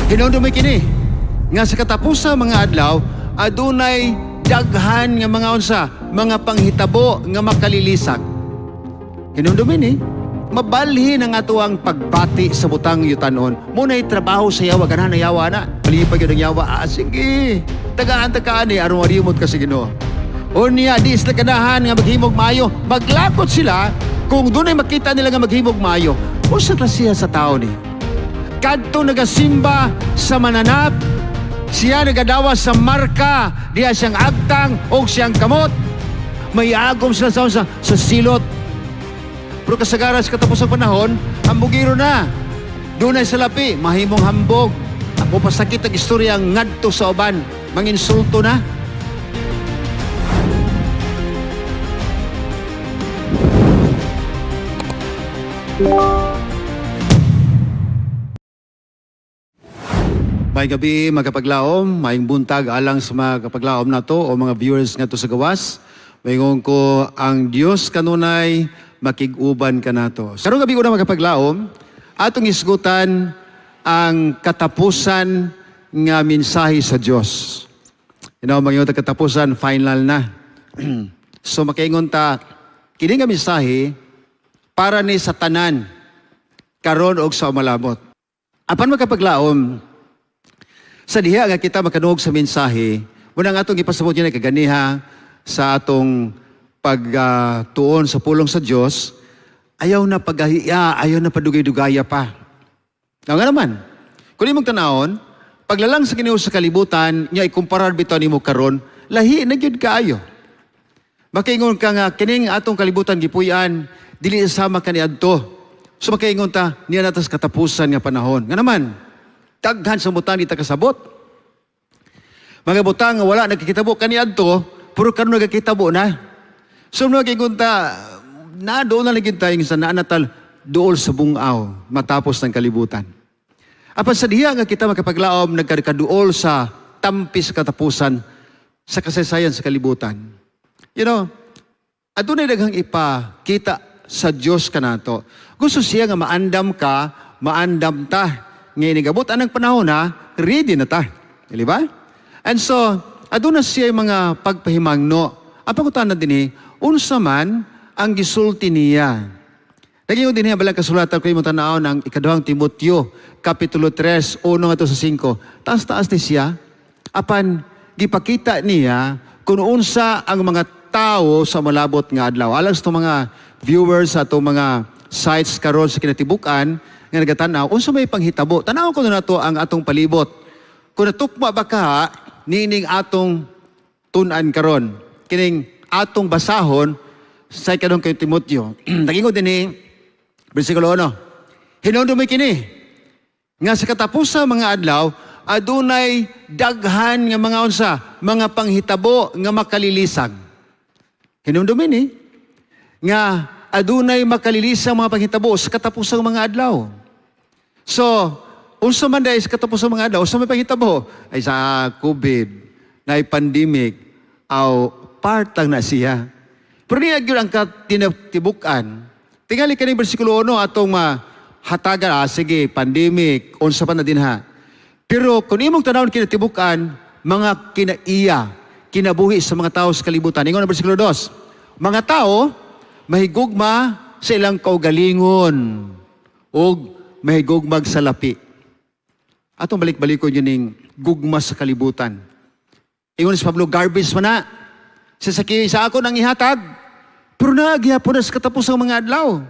Hinumdumi kini nga sa katapusan mga adlaw adunay daghan nga mga unsa, mga panghitabo nga makalilisag. Hinumdumi ni mabalhin ang atoang pagbati sa butang yutanon. Muna'y trabaho sa yawa, ganahan na yawa na. Palipag yun ang yawa. Ah, sige. Tagaan takaan eh, aron marimot ka sa Ginoo. Unya, di sila ganahan nga maghimog maayo. Maglakot sila kung dunay makita nila nga maghimog maayo. Unsa klasiha sa tao ni? Kadto nagasimba sa mananap, siya nagadawa sa marka, diya siyang agtang o siyang kamot. May agom sila sa silot. Pero kasagaran sa katapusang panahon, hambugiro na. Dunay sa lapi, mahimong hambog. Ako pasakit ang istorya ngadto sa uban, manginsulto na. May gabi, magkapaglaom, maayong buntag alang sa mga kapaglaom nato o mga viewers nga to sa gawas. Maingon ko ang Dios kanunay makig-uban kanato. Karong gabi una magkapaglaom, atong isgutan ang katapusan nga mensahe sa Dios. You know, mangingon ta katapusan, final na. So makaingon ta, kini nga mensahe para ni sa tanan karon og sa umalabot. Apan magkapaglaom, sa diha nga kita makanuog sa mensahe, muna nga atong ipasabot niya kaganiha sa atong pagtuon sa pulong sa Dios, ayaw na paghiya, ayaw na padugay-dugaya pa. Nga naman, kung imong tanawon, paglalang sa Ginoo sa kalibutan, niya ikumparar bitaw nimo karon, lahi na gyud kaayo. Makaingon ka nga kining atong kalibutan gipuy-an, dili sama kaniadto. So makaingon ta, niya natas katapusan nga panahon. Nga naman, daghan sa butang di ta kasabot. Mga butang nga wala nagkikitabo kaniadto, puro karon nagkikitabo na. So makaingon ta, na doon na lagi tayo sa naanatal dool sa bungaw matapos ng kalibutan. Apan sa diha nga kita makapaglaom nagkakaduol sa tampis katapusan sa kasaysayan sa kalibutan. You know, adunay daghang ipakita sa Dios kanato. Gusto siya nga maandam ka, maandam ta. Ngayon, nigabot anang panahon na, ready na ta. Di ba? And so, aduna siya yung mga pagpahimangno. Ang pangutana din eh, unsa man ang gisulti niya. Naging din niya balang kasulatan ko yung tanaw ng ikaduhang Timoteo, Kapitulo 3, 1 ngadto sa 5. Taas-taas ni siya, apan gipakita niya kung unsa ang mga tao sa malabot nga adlaw. Alang sa itong mga viewers sa itong mga sites karon sa kinatibukan nga nagatanaw, unsa may panghitabo. Tanaw ko na nato ang atong palibot. Kung natukma ba ka niining atong tun-an karon, kining atong basahon sa ikadong kay Timoteo. Nagingon din ni versikulo 1. Hinumdumi kini nga sa katapusan mga adlaw adunay daghan nga mga unsa, mga panghitabo nga makalilisag. Hinumdumi ni nga adunay makalilisang mga panghitabo sa katapusang mga adlaw. So, unsa man dahil sa katapusang mga adlaw, unsa may panghitabo? Ay sa COVID, na pandemic, aw part lang na siya. Pero niya gyud ang katibuk-an. Tingali kaning bersikulo 1 atong mahatagan, sige, pandemic, unsa pa na din ha. Pero kung imong tanawon kinatibuk-an, mga kinaiya, kinabuhi sa mga tao sa kalibutan. Ingon ang bersikulo 2, mga tao mahigugma sa ilang kaugalingon ug mahigugmag sa lapi. Atong balik-balikon yun ning gugma sa kalibutan. Ingon si Pablo, garbage man na. Sa saki sa ako nang ihatag. Pero naghihapon na sa katapusang mga adlaw.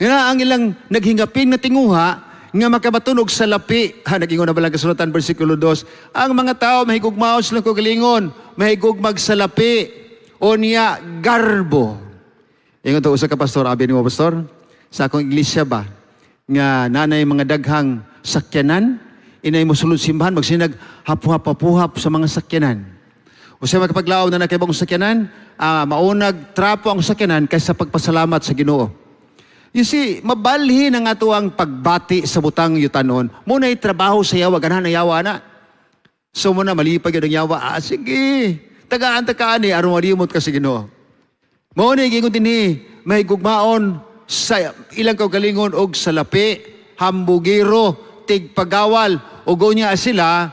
Nga ang ilang naghingapin na tinguha nga makabatunog sa lapi. Ha, nagingon na balang kasulatan, versikulo 2. Ang mga tao mahigugmaon silang kaugalingon, mahigugmag sa lapi, o niya garbo. Ingon to usa ka pastor, abi nimo pastor, sa akong iglesia ba nga nanay mga daghang sakyanan, inay mo sulod simbahan magsinag hapuhap-hapuhap sa mga sakyanan. Usa makapaglaom na nakay bagong sakyanan, maunag trapo ang sakyanan kaysa pagpasalamat sa Ginoo. You see, mabalhin ang atoang pagbati sa butang yutanon. Muna'y trabaho sa yawa, ganahan na yawa na. So muna malipag yun ang yawa, sige, tagaan takaan eh, aron malimot ka sa Ginoo. Mao ni gingon dinhi, may gugmaon sa ilang kaugalingon og sa lapi, hambugero, tigpagawal ug unya sila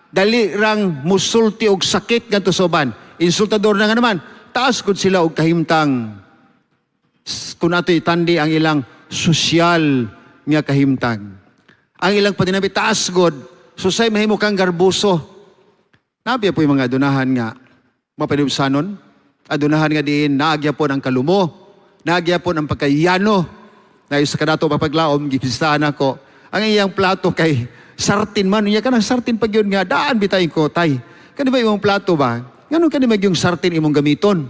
dali rang musulti og sakit ngadto sa uban. Insultador na nga naman, taas gud sila og kahimtang. Kung ato itandi ang ilang sosyal nga kahimtang. Ang ilang paninabi taas gud, susay mahimo kang garbuso. Nabiya po yung mga adunahan nga mapanibsanon. Adunahan nga diin naagya po ang kalumo, naagya po ang pagkayano. Na sa kadato mapaglaom, gipistahan ako. Ang iyang plato kay sartin man. Unya kanang sartin pag yun nga, daan bitay ko, tay. Kani ba imong plato ba? Nganong kani ba yung sartin imong gamiton?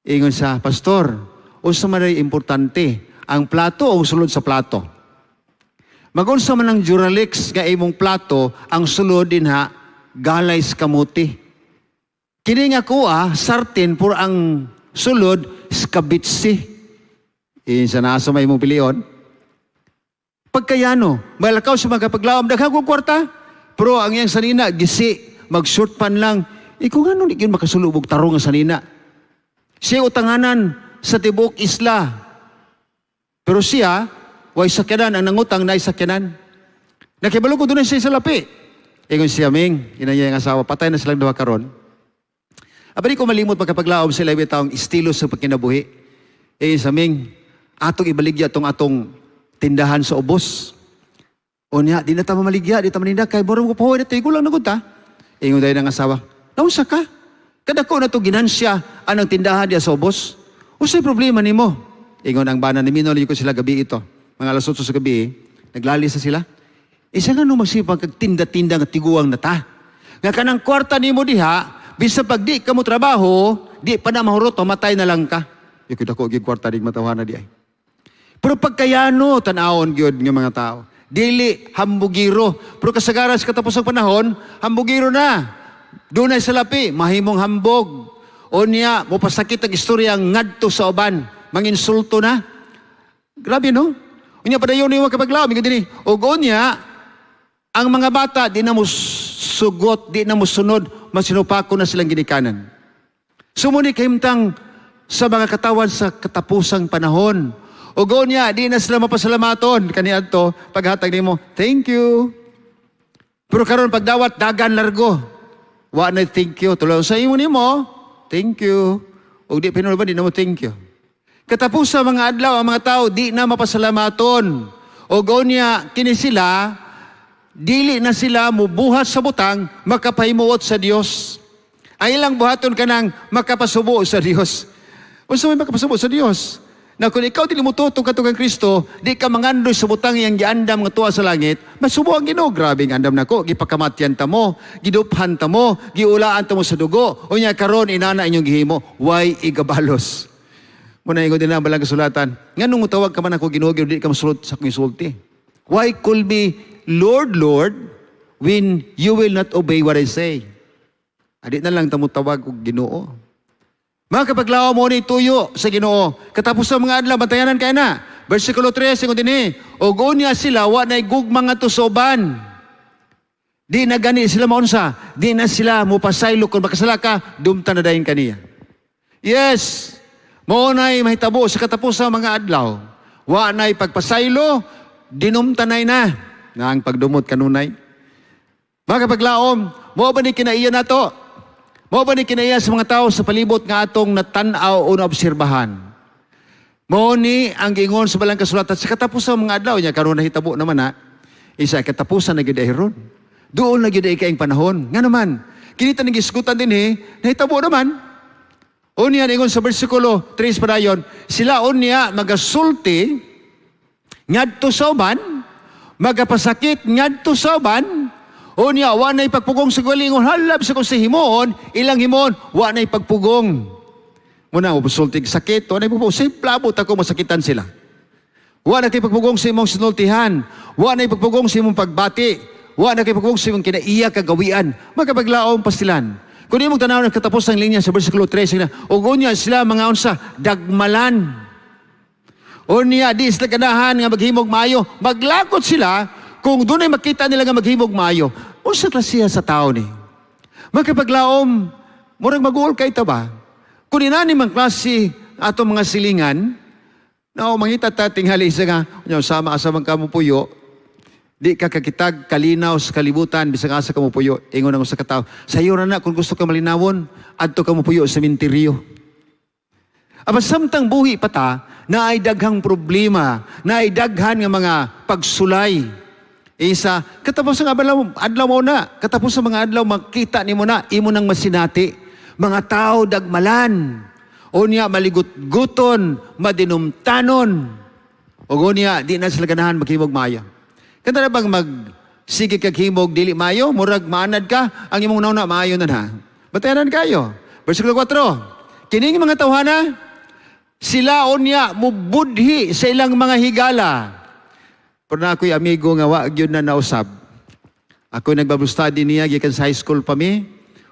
Ingon sa pastor, unsa man ay importante, ang plato o sulod sa plato? Magunsa man ang Duralex nga imong plato, ang sulod din ha, galay sa kamuti. Kini nga kuha, sartin pur ang sulod, skabitsi. Insa na sa may imong pilion. Pagkayano, malakaw sa mga paglaom, daghang kong kwarta. Pero ang iyang sanina, gisi, mag-short pan lang. Ikaw nga nung yun makasulubog tarong ang sanina. Siya utanganan sa tibok isla. Pero siya, way sakyanan, ang nangutang na sakyanan. Nakibalo ko doon siya sa lapi. Ingon siya, Ming, ina niya ang asawa, patay na silang duha karon. Aba di ko malimot pagkapaglaom sila taong estilo sa pagkinabuhi. Eh sa Ming, atong ibaligya tong atong tindahan sa ubos. O niya, di na ta mamaligya, di ta maninda, kay borong ko pahoy na tayo, gulang na ta. Ingon tayo ng asawa, naunsa ka? Kadako na to ginansya anang tindahan diya sa ubos. Usay problema nimo? Ingon ang bana, niminol ko sila gabi ito. Mga alas 8 sa gabi, naglalis na sila. Isa nga nung magsipag kag tinda-tinda nga tiguang na ta. Nga kanang kwarta nimo diha, bisa pag di ka mo trabaho, di pa na mahurot, mamatay na lang ka. Yung dako gyud kwarta di matawhana di ay. Pero pagkayano, tan-awon gyud nga mga tao. Dili hambugiro. Pero kasagaran sa katapusang panahon, hambugiro na. Dunay sa lapi, mahimong hambog. O niya, mopasakit ang istorya ngadto sa uban. Manginsulto na. Grabe, no? Unya padayon ni kapaglaom, ingon dinhi. Og unya, ang mga bata di na mo sugot, di na mo sunod, masinupako na silang ginikanan. Sumuni kahimtang sa mga katawan sa katapusang panahon. Og unya, di na sila mapasalamaton kaniadto paghatag nimo, thank you. Pero karon pagdawat dagan largo. Wa na thank you. Tulo sa imo nimo, thank you. Og di pinul ba di na mo thank you. Katapos sa mga adlaw ang mga tao di na mapasalamaton. Og unya kini sila dili na sila mubuhat sa butang makapahimuot sa Dios. Ang ilang buhaton kanang makapasubo sa Dios. Unsa may makapasubo sa Dios? Na kung ikaw dili mo tutong kang Kristo, di ka mangandoy sa butang iyang giandam nga tuwa sa langit, masubo ang Ginoo. Grabe ang andam nako, gipakamatyan ta mo, giduphan ta mo, giulaan ta mo sa dugo. Unya karon inana inyong gihimo, way igabalos. Muna ingon din ang balang kasulatan. Nganong mutawag ka man ako Ginoo, di ka mosulot sa akong isulti. Why call me Lord, Lord, when you will not obey what I say? Adi na lang ta motawag og Ginoo. Mga kapaglaom mo ni tuyo sa Ginoo. Katapos sa mga adlaw bantayanan kay na. Versikulo 3 ingon dinhi, og unya sila wa nay gugma ngadto sa uban. Di na gani sila maunsa, di na sila mopasaylo kung makasala ka, dumta na dayon kaniya. Yes, mao nay mahitabo sa katapos sa mga adlaw. Wa nay pagpasaylo, dinumtanay na. Na ang pagdumot kanunay. Mga kapaglaom, mao ba ni kinaiya nato? Mao ba ni kinaiya sa mga tao sa palibot nga atong natan-aw o naobserbahan? Mao ni ang giingon sa balang kasulatan sa katapusan mga adlaw niya karon nahitabo naman na isa katapusan na gyud ay ron. Doon na gyud ay kaing panahon. Nga naman, kini tanan gisgutan dinhi, nahitabo naman. Unya ingon sa bersikulo 3 padayon, sila unya magasulti ngadto sa uban, magapasakit ngadto sa uban. Unya wa nay pagpugong sa galingon, halab sa kung sa himuon, ilang himuon, wa nay pagpugong. Muna, musultig sakit, wa nay pagpugong, simple abot ako masakitan sila. Wa na kay pagpugong sa imong sinultihan, wa nay pagpugong sa imong pagbati, wa na kay pagpugong sa imong kinaiya kagawian, magapaglaom pastilan. Kung imong tanaw ng katapos ang linya sa versikulo 3, sila, ug unya sila mga unsa, dagmalan. Unya, di sila ganahan nga maghimog maayo. Maglakot sila kung dunay makita nila nga maghimog maayo. Unsa klasiya sa tao ni? Magkapaglaom, murag mag-uol kay ta ba? Kung inani man klase atong mga silingan, na mangita ta tinghali sa nga, unya sama asa man kamo puyo, Di ka kakitag kalinaw sa kalibutan bisag asa ka mopuyo. Ingon ang usa ka tawo, sayo ra na kung gusto ka malinawon, adto ka mopuyo sa sementeryo. Apan samtang buhi pa ta, naay daghang problema, naay daghan nga mga pagsulay. Isa, katapos ang adlaw, adlaw mo na, katapos sa mga adlaw, makita nimo na, imo nang masinati. Mga tao dagmalan. O niya maligot-guton, madinumtanon. O niya, di na sila ganahan maghimog maayo. Kanta na bang mag sige kag himog dili maayo, murag maanad ka, ang imong nauna maayo na na. Batayanan kayo. Versikulo 4. Kining mga tawhana, sila unya mubudhi sa ilang mga higala. Pero na ako'y amigo nga wa gyud na nausab. Ako nag-Bible study niya gikan sa high school pa mi.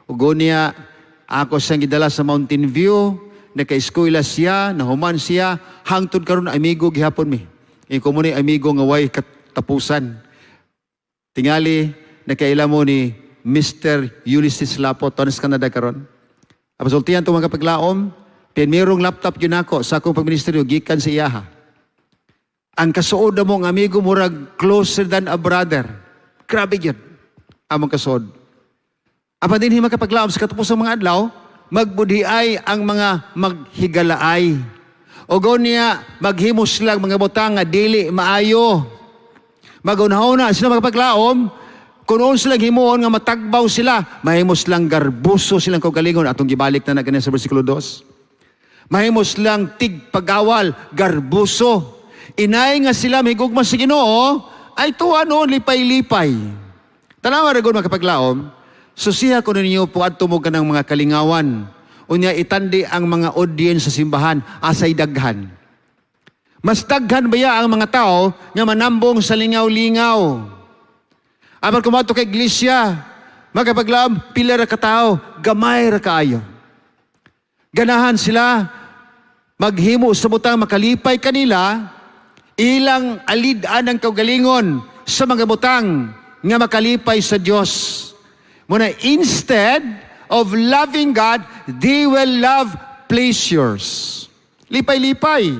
Ug niya ako siyang gidala sa Mountain View, naka-eskwela siya, nahuman siya, hangtod karon amigo gihapon mi. Iko mo ni amigo nga way katapusan. Tingali nakaila mo ni Mr. Ulysses Lapo, Tones Canada karon. Apasultihan to mga paglaom, pinmirong laptop yun ako sa akong pagministeryo gikan sa iyaha. Ang kasuod mo ang amigo murag closer than a brother. Grabe yun. Among kasuod. Apan din makapaglaom sa katapos mga adlaw, magbudhiay ang mga maghigalaay. O niya, maghimos lang mga butang nga dili maayo. Magunahona sila magpaglaom, kung noon sila himuon nga matagbaw sila, mahimos lang garbuso silang kaugalingon. Atong gibalik na na sa versikulo 2. Mahimos lang tigpagawal, garbuso. Inay nga sila mahigugma sa Ginoo, ay tuwa noon lipay-lipay. Tanawa ra gud, makapaglaom, susiha ko ninyo po adto mo kanang mga kalingawan. Unya itandi ang mga audience sa simbahan, asay daghan. Mas daghan baya ang mga tao nga manambong sa lingaw-lingaw. Apan kung moadto kay iglesia, makapaglaom, pila ra ka tao, gamay ra kaayo. Ganahan sila maghimo sa butang makalipay kanila, ilang alid-an ang kaugalingon sa mga butang nga makalipay sa Dios. Muna instead of loving God, they will love pleasures. Lipay-lipay.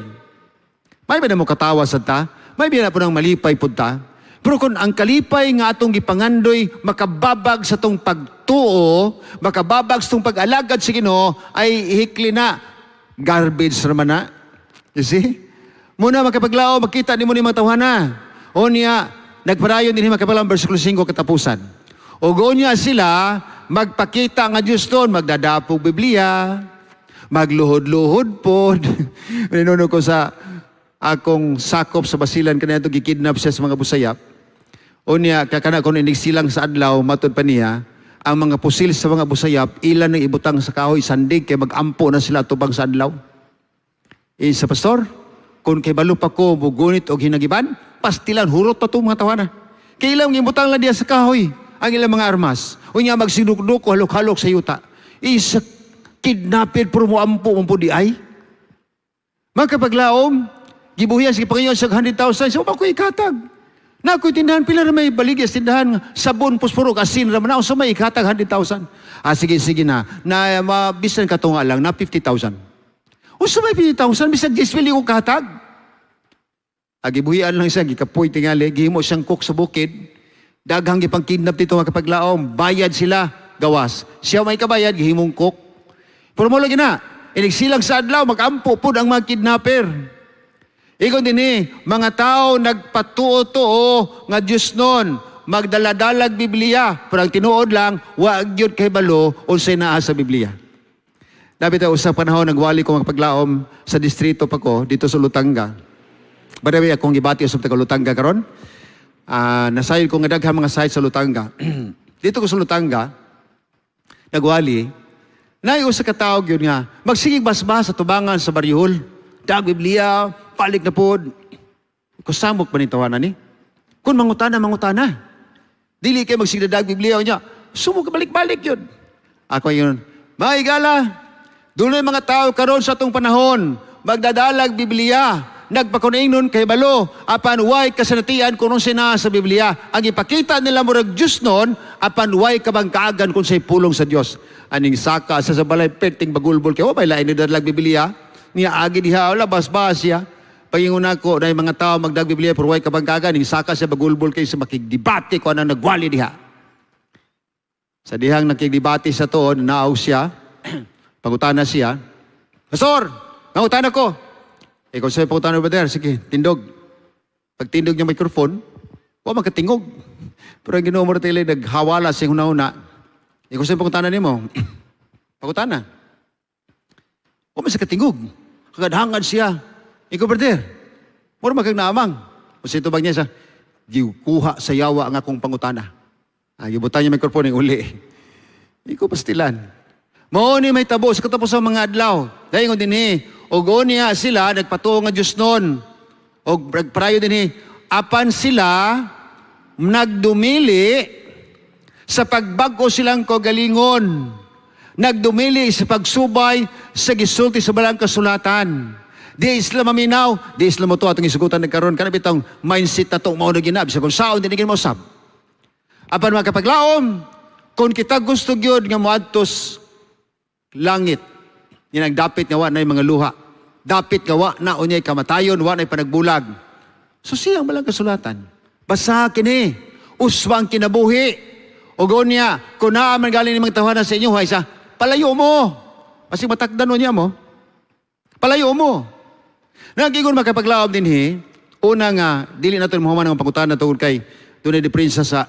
May ba na mo katawa sa ta? May ba na po ng malipay pud ta? Pero kung ang kalipay nga atong gipangandoy makababag sa tong pagtuo, makababag sa tong pag-alagad sa Ginoo, ay hikli na. Garbage raman na. You see? Muna makapaglao, makita nimo ni mga tawhana. O niya, nagparayon din makapaglaom, versikulo 5 katapusan. O niya sila, magpakita nga Diyos doon, magdadapog Biblia, magluhod-luhod po. Minuno ko sa akong sakop sa Basilan kaniya gikidnap siya sa mga Busayap. O niya, kakana kung inig silang sa adlaw, matod pa niya, ang mga pusil sa mga Busayap, ilan ang ibutang sa kahoy, sandig, kay magampo na sila tubang sa adlaw. Isa, "Pastor, kung kay balo pa ko, mugunit og hinagiban, pastilan, hurot pa itong mga tawana." Kay ilang ibutang lang diya sa kahoy, ang ilang mga armas. O niya magsinukduk, halok-halok sa yuta. Isa, kidnapid, pero mo ampo, mo di ay. Magkapaglaom, gibuhian sa Panginoon sa 100,000, so ako ikatag. Na ako'y tindahan, pila na may baligya sa tindahan, sabon, puspuro, asin, raman na, sa may ikatag 100,000. Ah, sige, sige na, na mabisan ka nga lang, na 50,000. O sa may 50,000, bisag 10 mil yung katag. Agibuhian lang siya, gikapoy tingali, gihimo siyang cook sa bukid, daghang gipang kidnap dito makapaglaom, bayad sila, gawas. Siya may kabayad, gihimong cook. Pero mo lagi na, inigsilang sa adlaw, magampo pud ang mga kidnapper. Ikaw din eh, mga tao nagpatuo-tuo nga Diyos nun, magdaladalag Biblia, pero ang tinuod lang, wa gyud kay balo unsay naa sa Biblia. Dapat tayo sa panahon nagwali ko magpaglaom sa distrito pa ko dito sa Lutanga. By the way, akong gibati sa taga Lutanga karon. Nasayod ko nga daghang mga site sa Lutanga. Dito ko sa Lutanga, nagwali, naay usa ka tawo gyud nga magsigig basbas sa tubangan sa baryhol. Dag Biblia, balik na pod. Kusamok ba ni tawanan ni? Kung mangutana, mangutana. Dili kay magsigdadag Biblia niya. Sumok balik-balik yun. Ako yun. Mga higala, dunay mga tao karon sa atong panahon, magdadalag Biblia, nagpakunaingnon kay balo, apan way kasanatian kung unsay naa sa Biblia. Ang ipakita nila murag Diyos nun, apan way kabangkaagan kung say pulong sa Dios. Aning saka sa balay perting bagulbol kay wa may lain ni dalag Biblia. Niya agi diha wala basbas siya. Pagingon ako na mga tao magdag Biblia pero way kabangkagan, ning saka siya bagulbol kay sa makigdebate ko anang nagwali diha. Sa dihang nakigdebate sa tuon, naaw siya, pangutana siya, "Pastor, mangutana ko." "Ikaw sa'yo pangutana, brother, sige, tindog." Pagtindog niya microphone, wa makatingog. Pero ang Ginoo mo tili naghawala sa huna-huna. "Ikaw sa'yo pangutana nimo." Pangutana. Wa man siya katingog. Kagadhangad siya. "Ikaw, brother, mura man kag naamang." O sa tubag niya sa, "Gikuha sa yawa ang akong pangutana." Ah, gibutan niya microphone yung uli. Ikaw pastilan. Mao ni may tabo sa katapos sa mga adlaw. Dahil dinhi, og niya sila nagpatuo nga Dios nun. Og nagprayo dinhi, apan sila nagdumili sa pagbag-o silang kagalingon. Nagdumili sa pagsubay sa gisulti sa balang kasulatan. Di sila maminaw, di sila mo to atong isugutan nagkaroon kana bitong mindset na to mao na ginab sa kung saon dinhi mo sab. Apan mga kapaglaom, kung kita gusto gyud nga moadtos langit, yan ang dapit nga wa na mga luha. Dapit nga wa na unyay kamatayon, wa na panagbulag. So siyang balang kasulatan. Basa kini, uswang kinabuhi. O niya, kung naa man galing ni mga tawanan sa inyo, hay sa, palayo mo. Kasi matakdan mo niya mo. Palayo mo. Nagingon makapaglaom dinhi, una nga, dili natin muhaman ang pangutana tungkol kay dunay diferensya sa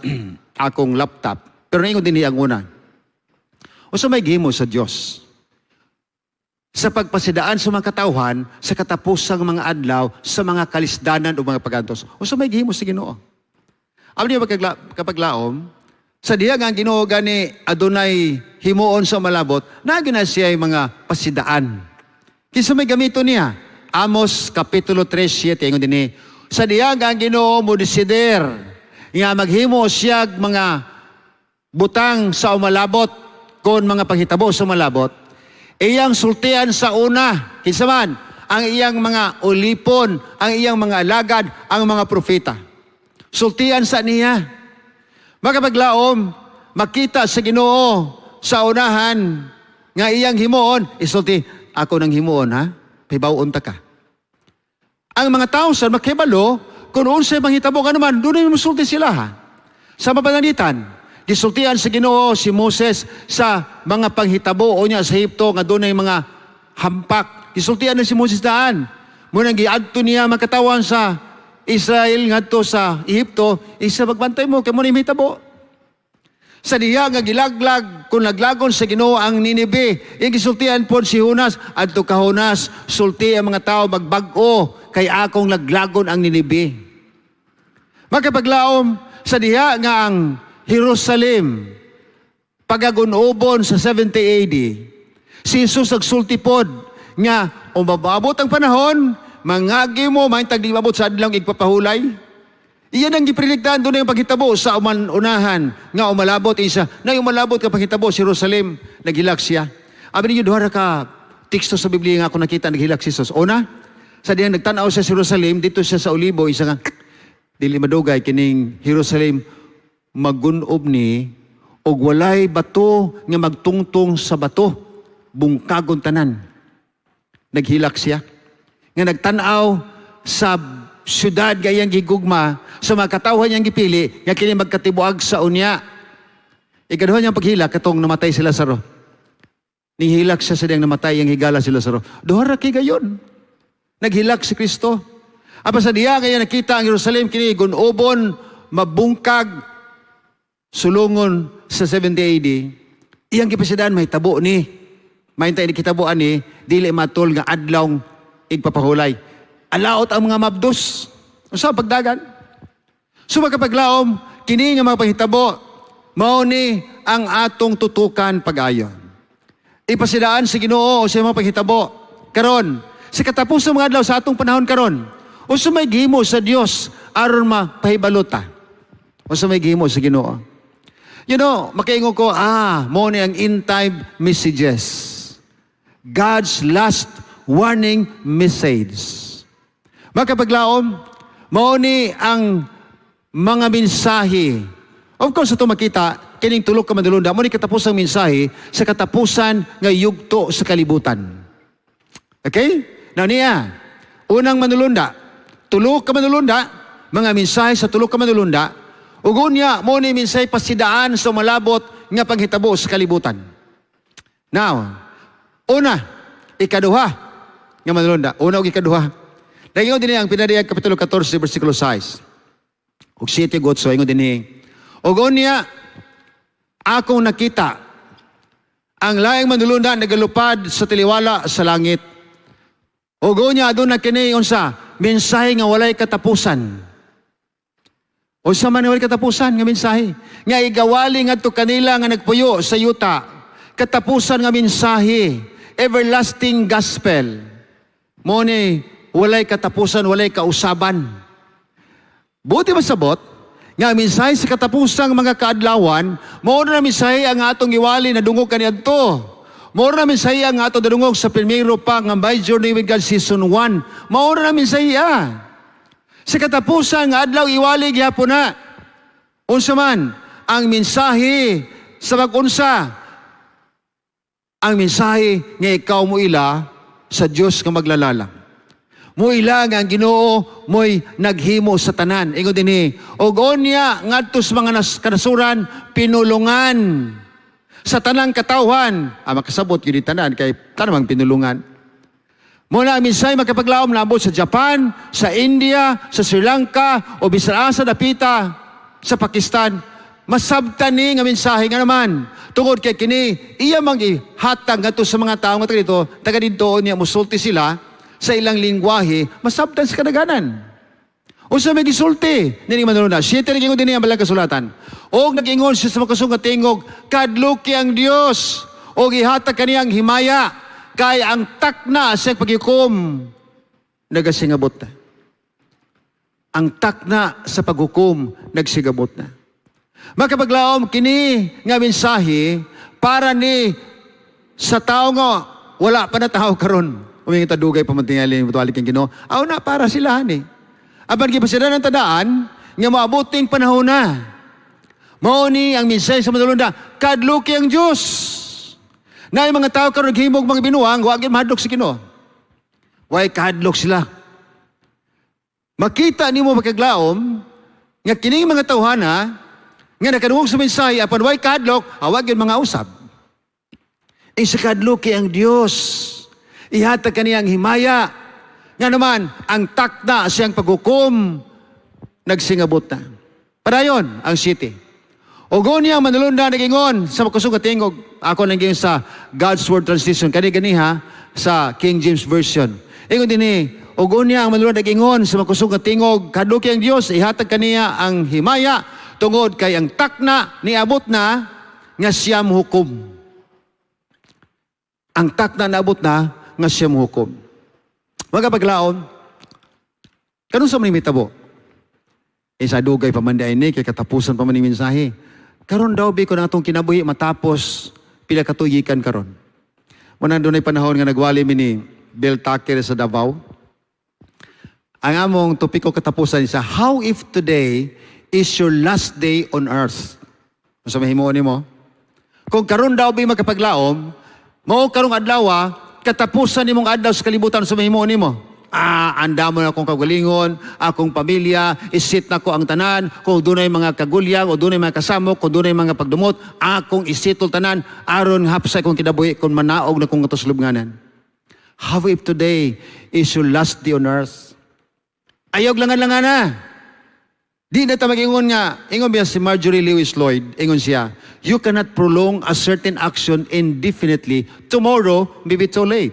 akong laptop. Pero naingon dinhi ang una. O sa may gihimo sa Dios sa pagpasidaan sa mga katawhan sa katapusang mga adlaw sa mga kalisdanan o mga pagantos. O sa may gihimo sa Ginoo. Amo niya kapaglaom, sa diya nga ang Ginoo gani adunay himuon sa malabot, naa na siya mga pasidaan. Kinsa may gamito niya? Amos Kapitulo 3:7, ingon dinhi. Sa diya nga ang Ginoo mo desider nga maghimo siya mga butang sa umalabot kon mga panghitabo sa umalabot, iyang sultian sa una, kinsa man, ang iyang mga ulipon, ang iyang mga alagad, ang mga propeta. Sultian sa niya. Makapaglaom, makita sa Ginoo sa unahan nga iyang himuon, isulti, "Ako nang himuon ha, pahibaw-on ta ka." Ang mga tao sa makibalo, kung unsay manghitabo nga naman, doon ay musulti sila ha. Sa mapanangitan, gisultian sa Ginoo si Moses sa mga panghitabo o niya sa Ehipto nga doon ay mga hampak. Gisultian na si Moses daan. Munang giadto niya makatawan sa Israel ngadto sa Ehipto, isa magbantay mo kay mo ni mahitabo. Sa diha nga gilaglag kung laglagon sa Ginoo ang Ninibe, iyang gisultian pod si Jonas, "Adto ka Jonas, sulti ang mga tao magbag-o kay akong laglagon ang Ninibe." Makapaglaom, sa diha nga ang Jerusalem pagagunobon sa 70 AD, si Jesus nagsulti pod nga umabot ang panahon, mangagi mo, mahintag di mabot sa adlaw igpapahulay. Iyan ang giprediktahan doon yung paghitabo sa umanunahan nga umalabot isa. Na umalabot ka paghitabo sa Jerusalem, naghilak siya. Abi ninyo, duha ra ka teksto sa Biblia nga ako nakita naghilak si Jesus. Una, sa diyang nagtanaw sa Jerusalem, dito siya sa Olibo, isa nga, "Dili madugay kining Jerusalem magunob ni og walay bato nga magtungtong sa bato, bungkagon tanan." Naghilak siya. Nga nagtanaw sa syudad gayang gigugma sa mga katawhan niyang gipili nga kini magkatibuag sa unya. Ikaduha niyang paghilak katong namatay si Lazaro. Nihilak siya sa diyang namatay ang higala si Lazaro. Duha ra kay gayon. Naghilak si Kristo. Apa sa diya ngayon nakita ang Jerusalem kini gunobon, mabungkag, sulungon sa 70 AD. Iyang gipasidaan may tabo ni. Mahintay ni kitabuan ni dili matol nga adlaw igpapahulay. Alaot ang mga mabdos. Unsa ang pagdagan? So makapaglaom, kini nga mga panghitabo, mao ni ang atong tutukan pag-ayon. Ipasidaan sa Ginoo sa mga panghitabo. Karon, sa katapos ng mga adlaw sa atong panahon karon, unsa may gihimo sa Dios aron mapahibalo ta? Unsa may gihimo sa Ginoo? Makaingon ko, mo ni ang end time messages. God's last warning message. Makapaglaom, mao ni ang mga mensahe. Of course, ito makita, kining tulok ka madulunda, mo ni katapusang mensahe sa katapusan nga yugto sa kalibutan. Okay? Now niya, Unang manulunda, tulo ka manulunda, mga mensahe sa tulo ka manulunda, ug unya mo ni mensahe pasidaan sa malabot nga panghitabo sa kalibutan. Now, una, ikaduha nga manulunda, una ug ikaduha. Nagingon dinhi ang Pinadiyag Kapitulo 14 versikulo 6 ug 7 ug 8, ingon dinhi: "Ug unya akong nakita ang laing manulunda nagalupad sa taliwala sa langit. Ug unya aduna kini unsa? Mensahe nga walay katapusan." Unsa man walay katapusan nga mensahe? Nga igawali ngadto kanila nga nagpuyo sa yuta. Katapusan nga mensahe, everlasting gospel. Mo ni walay katapusan, walay kausaban. Buti masabot nga ang mensahe sa katapusang mga kaadlawan, mao na mensahe ang atong iwali na dungog kaniadto. Mao na mensahe ang atong nadungog sa primero pa nga My Journey with God Season 1. Mao na mensahe ah. Sa katapusan nga adlaw iwali gihapon na. Unsa man ang mensahe sa pag-unsa? Ang mensahe nga ikaw mo ila sa Dios nga maglalalang. Muila nga ang Ginoo mo'y naghimo sa tanan. Ingon dinhi, "Og unya ngadto sa mga kanasuran pinulungan sa tanang katawhan." Ah, makasabot gyud tanan kay tanang pinulungan. Muna ang mensahe, makapaglaom, naabot sa Japan, sa India, sa Sri Lanka, o bisan asa dapita sa Pakistan. Masabtan ni nga mensahe nga naman. Tungod kay kini, iya mang ihatag ngadto sa mga tao nga taga dito, taga didto niya musulti sila sa ilang lingwahe, masabtan sa kadaghanan. Unsa may gisulti nining manulunda? 7 nag-ingon dinhi ang balang kasulatan. "Og nag-ingon siya sa makusog nga tingog, 'Kadluki ang Dios og ihatag kaniyang himaya kay ang takna sa paghukom nagasingabot na.'" Ang takna sa paghukom nagsigabot na. Makapaglaom, kini nga mensahe para ni sa tao nga wala pa na tao karon. Umingi ta dugay pa man tingali mutuali kang Ginoo. Aw na para sila ni. Apan gipasidan ang tadaan nga maabuting panahon na. Mao ni ang mensahe sa manulunda, kadluki ang Dios. Na mga tao karon naghimog mga binuang, wa gyud mahadlok sa Ginoo. Way kahadlok sila. Makita nimo, makaglaom, nga kining mga tawhana nga nakadungog sa mensahe apan way kahadlok, wa gyud mga usab. Isa kadluki ang Dios. Ihatag kaniya ang himaya. Nga naman, ang takna siyang paghukom, nagsingabot na. Padayon ang 7. "Og unya ang manulunda nagingon sa makusog nga tingog." Ako nang sa God's Word Translation. Kani ganiha sa King James Version. Ingon dinhi, "Og unya ang manulunda nagingon sa makusog nga tingog, 'Kadluki ang Dios, ihatag kaniya ang himaya, tungod kay ang takna niabot na nga siya mohukom.'" Ang takna naabot na nga siya mohukom. Mga paglaon, kanus-a man mitabo? Eh, sa dugay pa man ni kay katapusan pa man ni mensahe. Karon daw bi ko na atong kinabuhi matapos pila ka tuig karon? Muna dunay panahon nga nagwali mi ni Bill Tucker sa Davao. Ang among topiko katapusan sa "How if today is your last day on earth?" Unsa mahimo nimo? Kung karon daw bi, makapaglaom, mao karong adlaw katapusan nimong adlaw sa kalibutan, sa mahimo nimo? Ah, andamo na akong kagalingon, akong pamilya, i-set na ko ang tanan, kung dunay mga kagulyang o dunay mga kasamok, kung dunay mga pagdumot, akong isettle tanan, aron hapsay kong kinabuhi kung manaog na kong katuslubnganan. How if today is your last day on earth? Ayaw langan-langan na. Di na ta mag-ingon nga, ingon biya si Marjorie Lewis Lloyd, ingon siya, "You cannot prolong a certain action indefinitely. Tomorrow may be too late."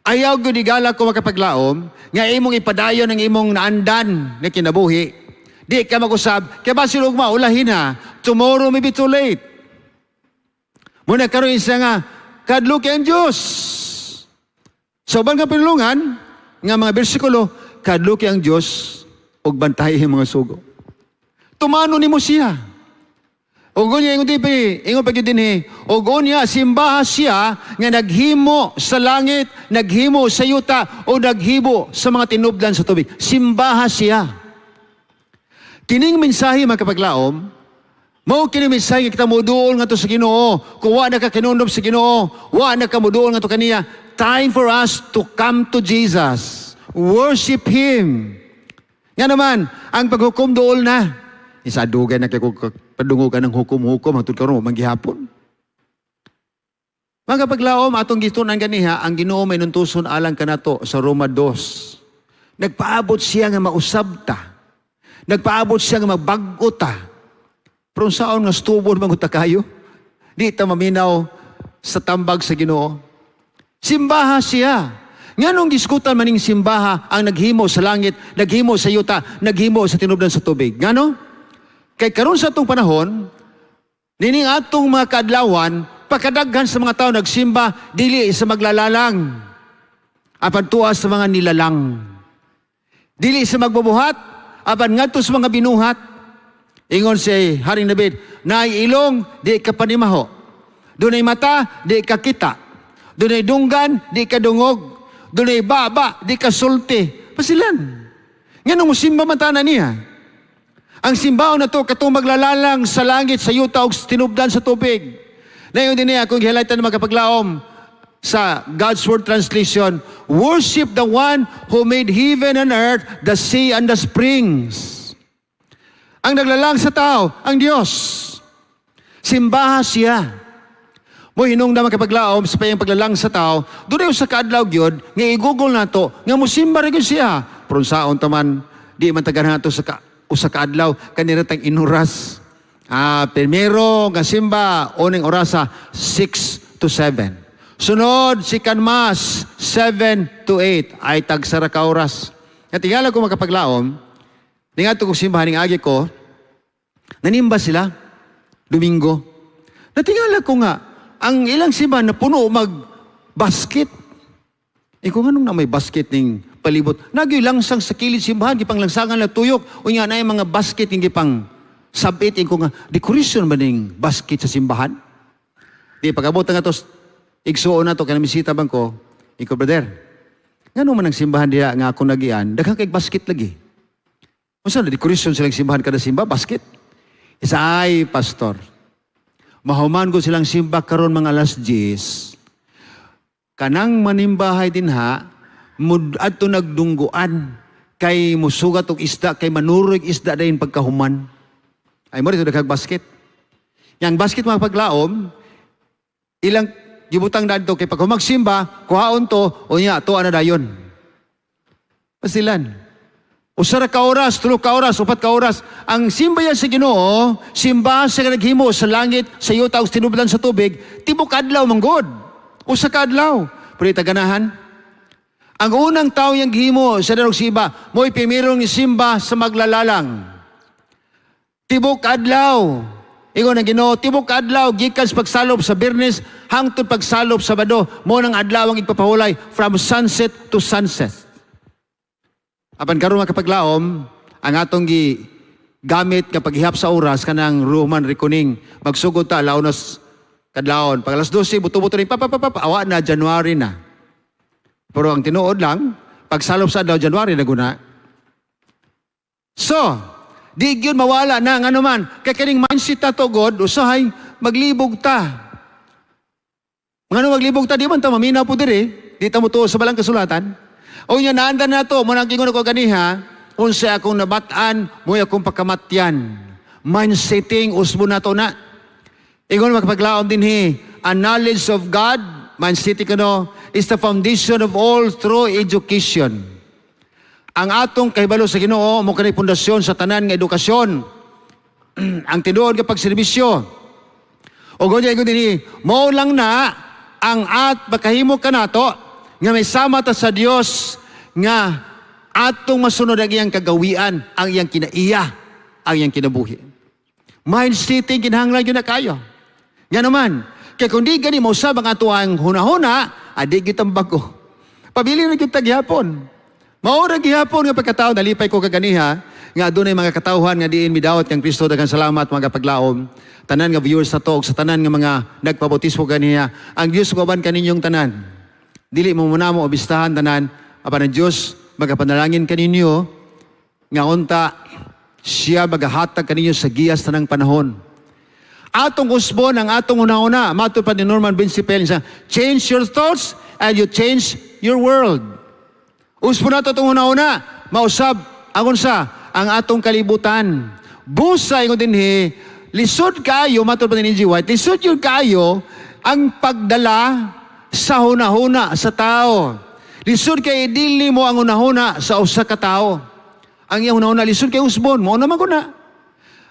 Ayaw gyud igala ko, makapaglaom, nga imong ipadayon ang imong naandan nga kinabuhi. Di ka mag-usab, kaya ba ugma, ulahin na, tomorrow may be too late. Muna karon isa nga, kadluki ang Diyos. Sa uban nga pinulungan, nga mga bersikulo, kadluki ang Diyos, ug bantayi ang mga sugo. Tumano nimo siya. Ug unya ingon di ingon pa gyud dinhi, ug unya simbaha siya nga naghimo sa langit, naghimo sa yuta o naghimo sa mga tinubdan sa tubig. Simbaha siya. Kining mensahe, makapaglaom, mao kini mensahe nga kita moduol ngadto sa Ginoo. Kung wa na ka kinundob sa Ginoo, wa na ka moduol ngadto kaniya. Time for us to come to Jesus. Worship Him. Nga naman, ang paghukom duol na. Isa dugay na kay padungog ng hukom-hukom hangtod karon man gihapon. Mga paglaom, atong gitun-an ganiha, ang Ginoo may nuntuson alang kanato sa Roma 2. Nagpaabot siya nga mausab ta. Nagpaabot siya nga magbag-o ta. Pero saon nga stubon man ta kayo? Di ta maminaw sa tambag sa Ginoo. Simbaha siya. Nganong giskutan maning simbaha ang naghimo sa langit, naghimo sa yuta, naghimo sa tinubdan sa tubig? Ngano? Kay karon sa atong panahon, nining atong mga kaadlawan, pakadaghan sa mga tao nagsimba dili sa maglalalang, apan tuwa sa mga nilalang. Dili sa magbubuhat, apan ngadto sa mga binuhat. Ingon si Haring David, "Naay ilong, di ka panimaho. Dunay mata, di ka kita. Dunay dunggan, di ka dungog. Dunay baba, di ka sulti." Pasilan. Nganong musimba man tanan niya? Ang simbaon na to katong maglalalang sa langit, sa yuta ug tinubdan sa tubig. Nayon din niya kung gihighlightan ng mga sa God's Word Translation, "Worship the one who made heaven and earth, the sea and the springs." Ang naglalang sa tao, ang Diyos. Simbaha siya. Mo hinungdan, mga kapaglaom, sa payang paglalang sa tao, doon sa kaadlaw gyud nga i-google nato nga musimba ra gyud siya. Pero saon taman, di man tagan nato sa usa ka adlaw kanira tang inuras. Ah, primero nga simba uning orasa 6 to 7. Sunod second mass 7 to 8 ay tagsara ka oras. Nga tingala ko, makapaglaom, ningadto ko simbahan ning agi ko, nanimba sila Domingo. Natingala ko nga ang ilang simbahan na puno mag basket. Eh kung anong na may basket ning palibot. Nagyoy langsang sa kilid simbahan, gipang langsangan na tuyok. Unya na yung mga basket ning gipang sabit ko nga, decoration ba ning basket sa simbahan? Di pag-abot nga to, igsuon na to, kaya namisita bang ko, iko, "Brother, ngano man ang simbahan diha nga ako nagian, daghang kay basket lagi. Unsa na decoration silang simbahan kada simba, basket?" Isa, "Ay, pastor, mahuman ko silang simba karon mga alas 10, kanang manimbahay din ha, mud adto nagdungguan kay musugat og isda kay manuroy isda dayon pagkahuman. Ay mo rito daghang basket." Yang basket, mga paglaom, ilang gibutang dadto kay pag magsimba, kuhaon to, unya to ana dayon. Pasilan. Usa ra ka oras, 3 ka oras, 4 ka oras. Ang simba yan sa Ginoo, simba sa naghimo sa langit, sa yuta ug tinubdan sa tubig, tibok adlaw manggod. Usa ka adlaw. Pero itaganahan. Ang unang tao yang gihimo sa darog siba, mo'y primerong simba sa maglalalang. Tibok adlaw. Ingon ang Ginoo, tibok adlaw gikan sa pagsalop sa Biyernes hangtod pagsalop sa Sabado, mo nang adlaw ang ipapahulay from sunset to sunset. Apan karon, mga kapaglaom, ang atong gi gamit nga paghihap sa oras kanang Roman reckoning. Magsugod ta alaunas kadlawon. Pag alas 12, buto-buto rin, pa, pa, pa, pa, awa na, January na. Pero ang tinuod lang, pagsalop sa adlaw, January na guna. So, di gyud mawala na nga man. Kay kaning mindset ta to God, usahay maglibog ta. Ngano maglibog ta, di man ta maminaw po diri, di ta mo tuo sa balang kasulatan. O nya naandan na to, mo nang gingon ko ganiha, unsa akong nabat-an, mo'y akong pakamatyan. Mindsetting, usbo na to na. Ingon makapaglaom dinhi, a knowledge of God, mindsetting kano, is the foundation of all true education. Ang atong kahibalo sa Ginoo mo kanay pundasyon sa tanan nga edukasyon. Ang tinuod nga pagserbisyo. O ganyan ingon dinhi, mo lang na ang at makahimo kanato nga may sama ta sa Dios nga atong masunod ang iyang kagawian, ang iyang kinaiya, ang iyang kinabuhi. Mind setting kinahanglan gyud na kayo. Nga naman, kay kung di gani mausab ang ato ang hunahuna, adi gyud ang bago. Pabili na gyud ta gihapon. Mao ra gihapon nga pagkatao, nalipay ko kaganiha nga adunay mga katawhan nga diin midawat kang Kristo. Daghang salamat, mga paglaom. Tanan nga viewers sa to ug sa tanan nga mga nagpabautismo ganiha. Ang Dios moban kaninyong tanan. Dili mo muna mo obistahan tanan apan ang Dios magapanalangin kaninyo nga unta siya magahatag kaninyo sa giyas tanang panahon. Atong usbon ang atong una-una. Mato pa ni Norman Vincent Peale siya, "Change your thoughts and you change your world." Usbon nato itong una-una, mausab ang unsa, ang atong kalibutan. Busa ingon dinhi, lisod kaayo matod pa ni G. White, lisod gyud kaayo ang pagdala sa hunahuna sa tao. Lisod kay dili mo ang hunahuna sa usa ka tawo. Ang iyang hunahuna lisod kay usbon, mao naman ko na.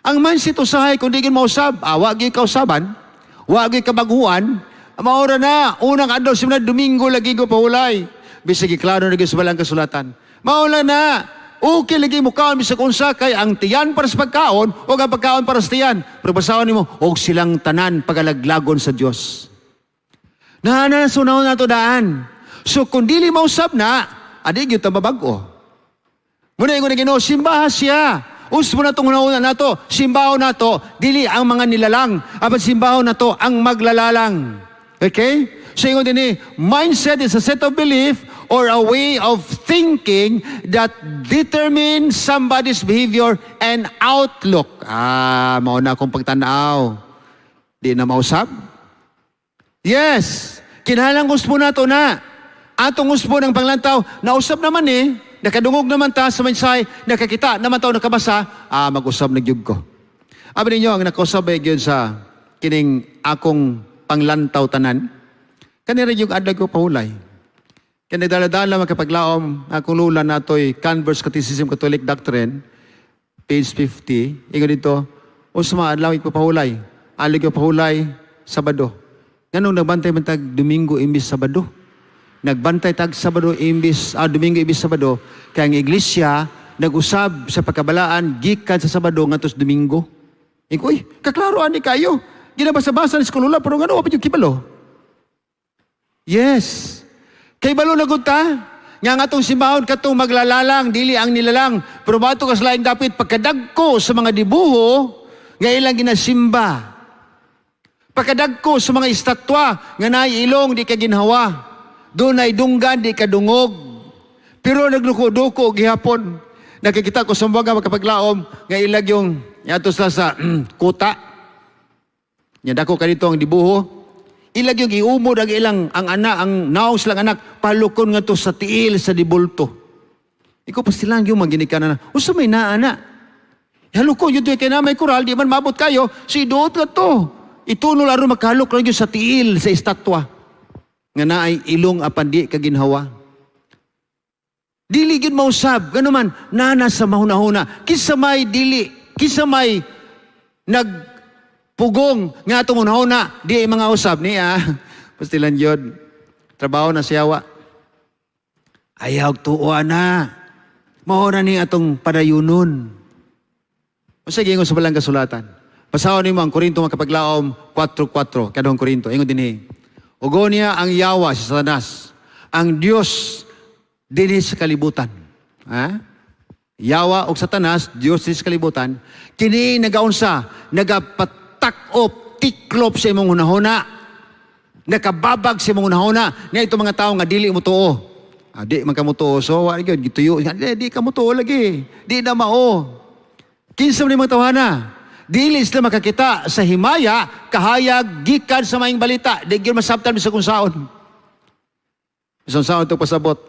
Ang mindset usahay kung di gyud mausab, wa gyud kausaban, wa gyud kabaguhan, maura na unang adlaw sa Domingo lagi ko pahulay. Bisag giklaro na gyud sa balang kasulatan. Maula na. Okay lagi mo kaon bisag unsa kay ang tiyan para sa pagkaon o ang pagkaon para sa tiyan. Pero basahon nimo og silang tanan pagalaglagon sa Dios. Na na sunaw na to daan. So kung dili mausab na, adi gyud ta mabag-o. Muna ingon ni Ginoo, simbaha siya. Usbo na itong una nato, simbahon nato, dili ang mga nilalang, apan simbahon nato ang maglalalang. Okay? So ingon din eh, mindset is a set of belief or a way of thinking that determines somebody's behavior and outlook. Ah, mao na akong pagtanaw. Di na mausab? Yes. Kinahanglan usbo nato na. Atong usbo ng panglantaw, nausab naman eh. Nakadungog naman ta sa mensahe, nakakita naman ta o nakabasa, mag-usab na gyud ko. Abi ninyo, ang nakausab ay gyud sa kining akong panglantaw tanan. Kanira yung adlaw ko pahulay. Kaya nagdala-dala makapaglaom, akong lula natoy Converse Catechism Catholic Doctrine, page 50, ingon dito, o sa mga adlaw ipapahulay, alig pahulay, Sabado. Nganong nagbantay man tag Domingo imbis Sabado? Nagbantay tag Sabado imbis, Domingo imbis Sabado, kaya ang iglesia nag-usab sa pagkabalaan gikan sa Sabado ngadto sa Domingo. Ingon, uy, kaklaro ani kayo. Ginabasa-basa ni eskwela pero ngano wa pa yung kibalo? Yes. Kay balo na gud ta nga ang atong simbahon katong maglalalang dili ang nilalang, pero bato ka sa laing dapit pagkadagko sa mga dibuho nga ilang ginasimba. Pagkadagko sa mga estatwa nga naay ilong di ka ginhawa. Dunay dunggan di ka dungog. Pero nagduko-duko gihapon. Nakikita ko sa mga makapaglaom nga ilag yung yato sila sa kuta. Nya dako kadito ang dibuho. Ilag yung iumod ang ilang ang anak, ang naong silang anak palukon nga to sa tiil sa dibulto. Ikaw pa silang yung maginikanan na. Usa may naa na. Halukon yun kay na may kural, di man mabot kayo, si duot nga to. Itunol aron makahalok lang yun sa tiil sa estatwa. Nga naay ilong apan di kaginhawa. Dili gyud mausab, gano man, nana sa mahuna-huna. Kinsa may dili, kinsa may nagpugong nga atong hunahuna, di ay mga usab niya. Pastilan yun. Trabaho na siyawa. Ayaw tuwa na. Mao na ni atong padayunon. O sige, ingon sa balang kasulatan. Basahon nimo ang Korinto makapaglaom 4.4. Kadong Korinto. Ingon dinhi. Ugo niya ang yawa si Satanas. Ang Dios dinhi sa kalibutan. Ha? Yawa og Satanas, Dios dinhi sa kalibutan. Kini nagaunsa, nagapatak-op, tiklop sa imong hunahuna. Nakababag sa imong hunahuna. Nga ito mga tao nga dili mo tuo. Di man ka mo tuo. So, wa gyud gituyo. Di, di ka mo tuo lagi. Di na mao. Kinsa man imong tawhana? Dili sila makakita sa himaya, kahayag, gikan sa maayong balita. Di gyud masabtan bisag unsaon. Bisan saon ito pasabot.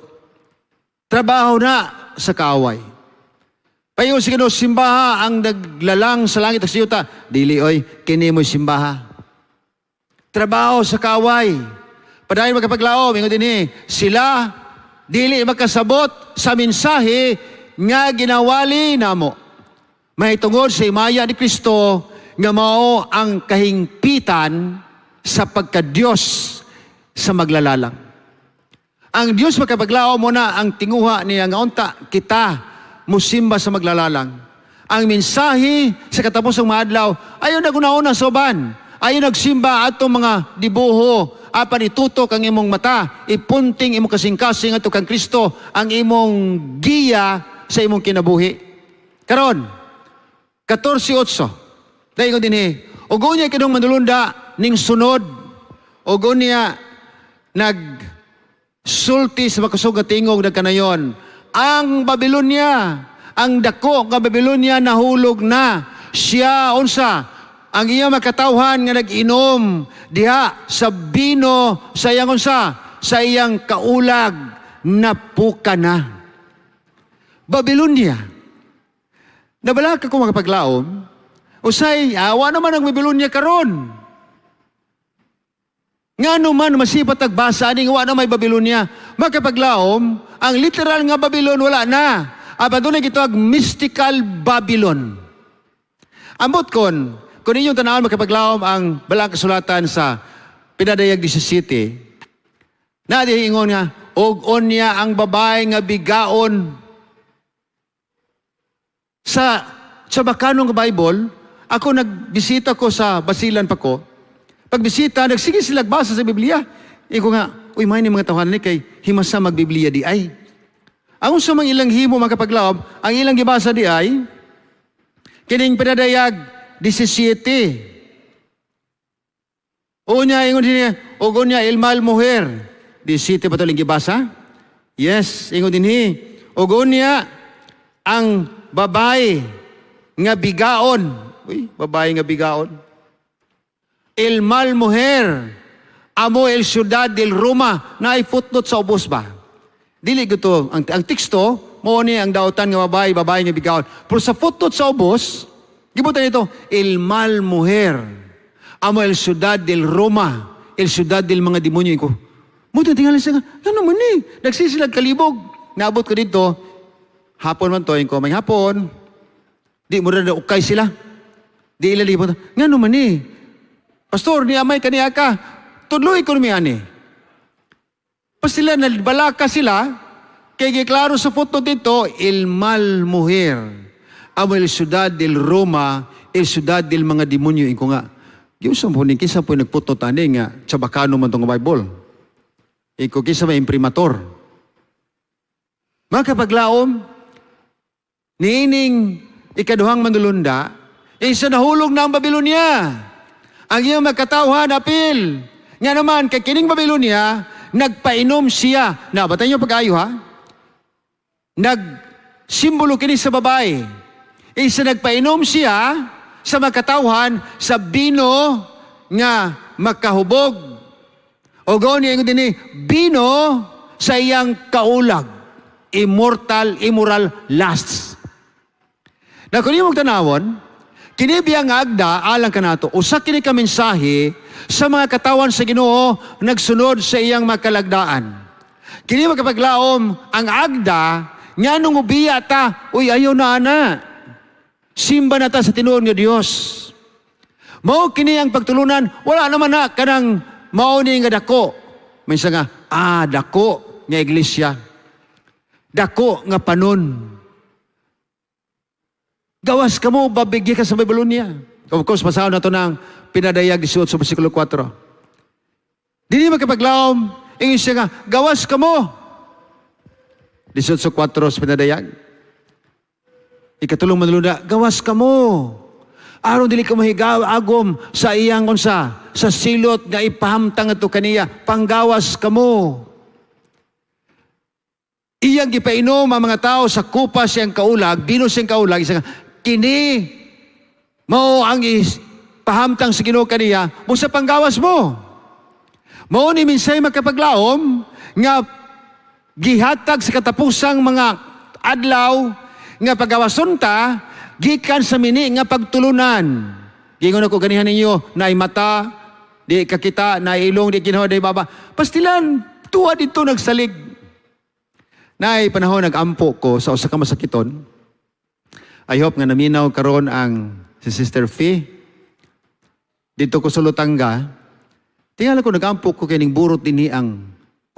Trabaho na sa kaaway. Payo sa Ginoo, simbaha ang naglalang sa langit at sa yuta. Dili oy, kini mo'y simbaha. Trabaho sa kaaway. Padayon magkapaglaom, ingon dinhi, sila dili makasabot sa mensahe nga ginawali namo. May tungod sa himaya ni Kristo nga mao ang kahingpitan sa pagka-Diyos sa maglalalang. Ang Diyos makapaglaom mo na ang tinguha niya nga unta kita musimba sa maglalalang. Ang mensahe sa katapusang maadlaw ayon naguna-una sa uban. Ayon nagsimba atong mga dibuho apan itutok ang imong mata, ipunting imong kasing-kasing ato kang Kristo ang imong giya sa imong kinabuhi. Karon 14:8. Dahil ko dinhi, ugo niya kinong manulunda ning sunod. Ugo niya nag sulti sa makusog nga tingog nagkanayon. Ang Babylonia, ang dako nga Babylonia nahulog na. Siya unsa ang iya makatawhan nga nag-inom diha sa bino sa iyang unsa sa iyang kaulag Napuka na. Babylonia. Nabalaka ko, mga kapaglaom, usay, awa naman ang Babylonia karon. Ngano man masipat tagbasa ani wa na may Babylonia? Makapaglaom, ang literal nga Babylon wala na. Apan dunay gitawag mystical Babylon. Ambot kon inyong tanawon, makapaglaom, ang balang kasulatan sa Pinadayag 17, na di ingon nga, "Og unya ang babae nga bigaon." Sa Chabacano nga Bible, ako nagbisita ko sa Basilan pa ko. Pagbisita, nagsige sila basa sa Biblia. Iko nga, "Uy, may ni mga tawhan ni kay himasa magbiblia di ay." Ang unsa mang ilang himo, makapaglaom, ang ilang gibasa di ay kining Pinadayag 17. Unya, ingon niya, "Og unya el mal mujer." 17 pa to ilang gibasa? Yes, ingon dinhi. "Og unya ang babae nga bigaon." Uy, babae nga bigaon. "El mal mujer amo el ciudad del Roma." Na ay footnote sa ubos ba? Dili gito ang teksto mo ni ang dautan nga babae, babae nga bigaon. Pero sa footnote sa ubos, gibutan ito, "El mal mujer amo el ciudad del Roma, el ciudad del mga demonyo." Ko. Mo tingali siya nga, ano man ni? Nagsisilag kalibog. Naabot ko dito, hapon man to, ko, may hapon. Di mo na ukay sila. Di ila libot. Ngano man ni? "Pastor, ni amay kaniya ka. Tudloy ko ni ani." Pa sila, nagbalaka sila, kay giklaro sa footnote dito, "El mal mujer amo el ciudad del Roma, el ciudad del mga demonyo." Inko nga, giusa mo ni kinsa po nagfootnote ani nga Chabacano man tong Bible? Iko, kinsa may imprimator? Mga kapaglaom, niining ikaduhang manulunda, isa nahulog na ang Babylonia. Ang iyang makatawhan, apil. Nga naman, kay kining Babylonia, nagpainom siya. Na, batayan niyo pag-ayo ha? Nagsimbolo kini sa babae. Isa nagpainom siya sa makatawhan sa bino nga makahubog. O gawin niya din bino sa iyang kaulag. Immortal, immoral lusts. Na kung imong tanawon, kini biya nga agda alang kanato, usa kini ka mensahe sa mga katawan sa Ginoo nagsunod sa iyang makalagdaan. Kini, makapaglaom, ang agda nga nung ubiya ta, uy, ayaw na ana. Simba na ta sa tinuod nga Dios. Mao kini ang pagtulunan, wala naman na kanang mao ni nga dako. Minsan nga, dako nga iglesia. Dako nga panon. Gawas ka mo, babigyan ka sa Babylonia. Of course, basahon na to ng Pinadayag 18, versikulo 4. Dili makapaglaom, ingon siya nga, "Gawas ka mo." 18.4 sa Pinadayag. Ikatulong manulunda, gawas ka mo. Aron dili ka mahigaw agom sa iyang unsa, sa silot nga ipahamtang ato kaniya, panggawas ka mo. Iyang gipainom ang mga tao sa kupa siyang kaulag, bino siyang kaulag, isa nga, kini mao ang pahamtang sa Ginoo kaniya mo sa panggawas mo. Mao ni minsay, makapaglaom, nga gihatag sa katapusang mga adlaw nga pagawason ta gikan sa mini nga pagtulunan. Gingon ako ganihan ninyo, naay mata, di kakita, naay ilong, di ginawa, di baba. Pastilan, tuwa dito nagsalig. Naay panahon nag-ampo ko sa usa ka masakiton. I hope nga naminaw karon ang si Sister Fee. Dito ko sa Lutanga, tingala ko nag-ampo ko kining burot dinhi ang